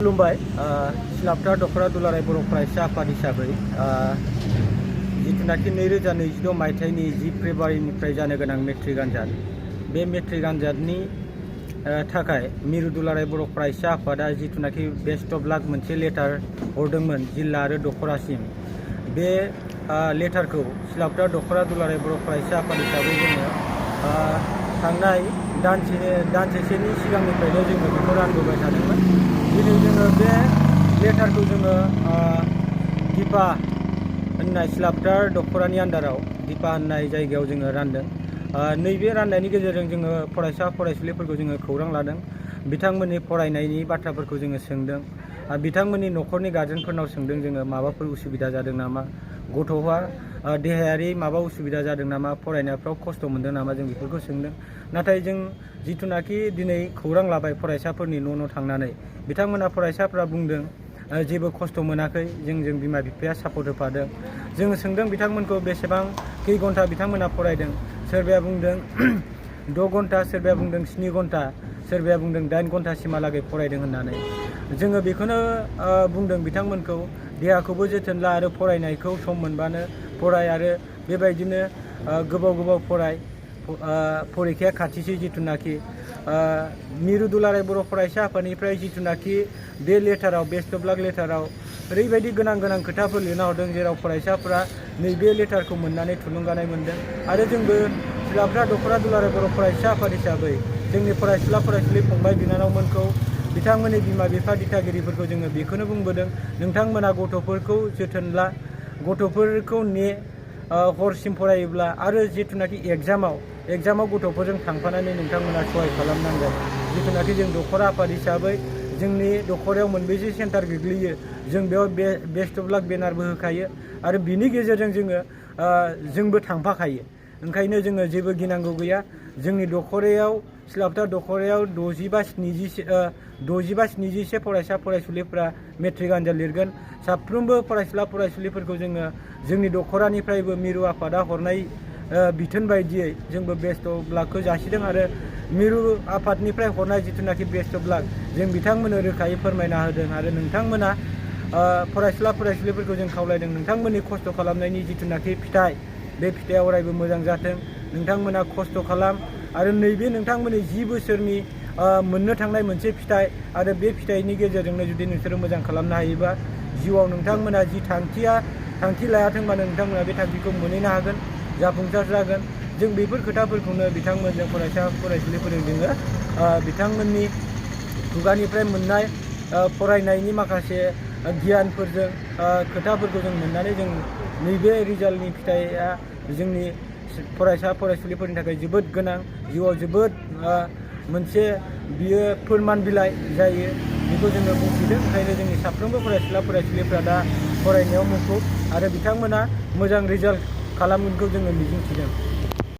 खुलुमबाय सिलाबथा दखरा दुलाराय बर' फरायसा आफाद हिसाबै जिथुनाखि 2026 मायथाइनि 10 फेब्रुवारिनिफ्राय जानो गोनां मेट्रिक आनजाद बे मेट्रिक आनजादनि थाखाय मिरु दुलाराय बर' फरायसा आफादा जिथुनाखि बेस्ट अफ लाक मोनसे लेटार हरदोंमोन जिल्ला आरो दखरासिम बे लेटारखौ सिलाबथा दखरा दुलाराय बर' फरायसा आफाद हिसाबै जोङो थांनाय दानसेसोनि सिगांनिफ्रायनो जोङो बेखौ रानबोबाय थादोंमोन। दिनै जोङो बे लेटारखौ जोङो दिपा होननाय सिलाबथा दखरानि आन्दाराव दिपा होननाय जायगायाव जोङो रानदों। नैबे राननायनि गेजेरजों जोङो फरायसा फरायसुलिफोरखौ जोङो खौरां लादों, बिथांमोननि फरायनायनि बाथ्राफोरखौ जोङो सोंदों, बिथांमोननि न'खरनि गार्जेनफोरनाव सोंदों जोङो माबाफोर उसुबिदा जादों नामा, गथ'आ देहायारि माबा उसुबिदा जादों नामा, फरायनायफ्राव खस्थ' मोनदों नामा, जों बेफोरखौ सोंदों। नाथाय जों जिथुनाखि दिनै खौरां लाबाय फरायसाफोरनि न' थांनानै, बिथांमोना फरायसाफ्रा बुंदों जेबो खस्थ' मोनाखै, जोंजों बिमा बिफाया सापर्ट होफादों। जोङो सोंदों बिथांमोनखौ बेसेबां खै घन्टा बिथांमोना फरायदों, सोरबाया बुंदों 6 घन्टा, सोरबाया बुंदों 7 घन्टा, सोरबाया बुंदों 8 घन्टासिमहालागै फरायदों होननानै। जोङो बेखौनो बुंदों बिथांमोनखौ देहाखौबो जोथोन ला आरो फरायनायखौ सम मोनबानो फराय आरो बेबायदिनो गोबाव फराय, फरिखाया खाथिसै जिथुनाखि मिरु दुलाराय बर' फरायसा आफादनिफ्राय जिथुनाखि बे लेटाराव बेस्ट अफ लाक लेटाराव ओरैबायदि गोनां खोथाफोर लिरना हरदों जेराव फरायसाफोरा नैबे लेटारखौ मोननानै थुलुंगानाय मोनदों। आरो जोंबो सिलाबथा दखरा दुलाराय बर' फरायसा आफाद हिसाबै जोंनि फरायसुला फरायसुलि फंबाय बिनानावमोनखौ, बिथांमोननि बिमा बिफा दिथागिरिफोरखौ जोङो बेखौनो बुंबोदों, नोंथांमोना गथ'फोरखौ जोथोन ला, गथ'फोरखौ हरसिम फरायोब्ला आरो जिथुनाखि एग्जामाव गथ'फोरजों थांफानानै नोंथांमोना सहाय खालामनांगोन। जिथुनाखि जों दखरा आफाद हिसाबै जोंनि दखरायाव मोनबेसे सेन्टार गोग्लैयो जों बेयाव बेस्ट अफ लाक बेनारबो होखायो आरो बिनि गेजेरजों जोंबो थांफाखायो। ओंखायनो जोङो जेबो गिनांगौ गैया। जोंनि दखरायाव सिलाबथा दखरायाव 65-70 फरायसा फरायसुलिफ्रा मेट्रिक आनजाद लिरगोन। साफ्रोमबो फरायसुला फरायसुलिफोरखौ जोङो जोंनि दखरानिफ्रायबो मिरु आफादा हरनाय बिथोन बायदियै जोंबो बेस्ट अफ लाकखौ जासिदों आरो मिरु आफादनिफ्राय हरनाय जिथुनाखि बेस्ट अफ लाक जों बिथांमोननो रोखायै फोरमायना होदों आरो नोंथांमोना फरायसुला फरायसुलिफोरखौ जों खावलायदों नोंथांमोननि खस्थ' खालामनायनि जिथुनाखि फिथाइ, बे फिथाइया अरायबो मोजां जाथों। नोंथांमोना खस्थ' खालाम आरो नैबे नोंथांमोननि 10 बोसोरनि मोननो थांनाय मोनसे फिथाइ आरो बे फिथाइनि गेजेरजोंनो जुदि नोंसोरो मोजां खालामनो हायोबा जिउआव नोंथांमोना जि थांखि लायाथों मानो नोंथांमोना बे थांखिखौ मोनहैनो हागोन, जाफुंसार जागोन। जों बेफोर खोथाफोरखौनो बिथांमोनजों फरायसा फरायसुलिफोरजों जोङो बिथांमोननि खुगानिफ्राय मोननाय फरायनायनि माखासे गियानफोरजों खोथाफोरखौ जों मोननानै जों नैबे रिजाल्टनि फिथाइया जोंनि फरायसा फरायसुलिफोरनि थाखाय जोबोद गोनां, जिउआव जोबोद मोनसे बियो फोरमान बिलाइ जायो, बेखौ जोङो बुंथिदों। ओंखायनो जोंनि साफ्रोमबो फरायसुला फरायसुलिफ्रा दा फरायनायाव मुखुब आरो बिथांमोना मोजां रिजाल्ट खालामगोनखौ जोङो मिजिंथिदों।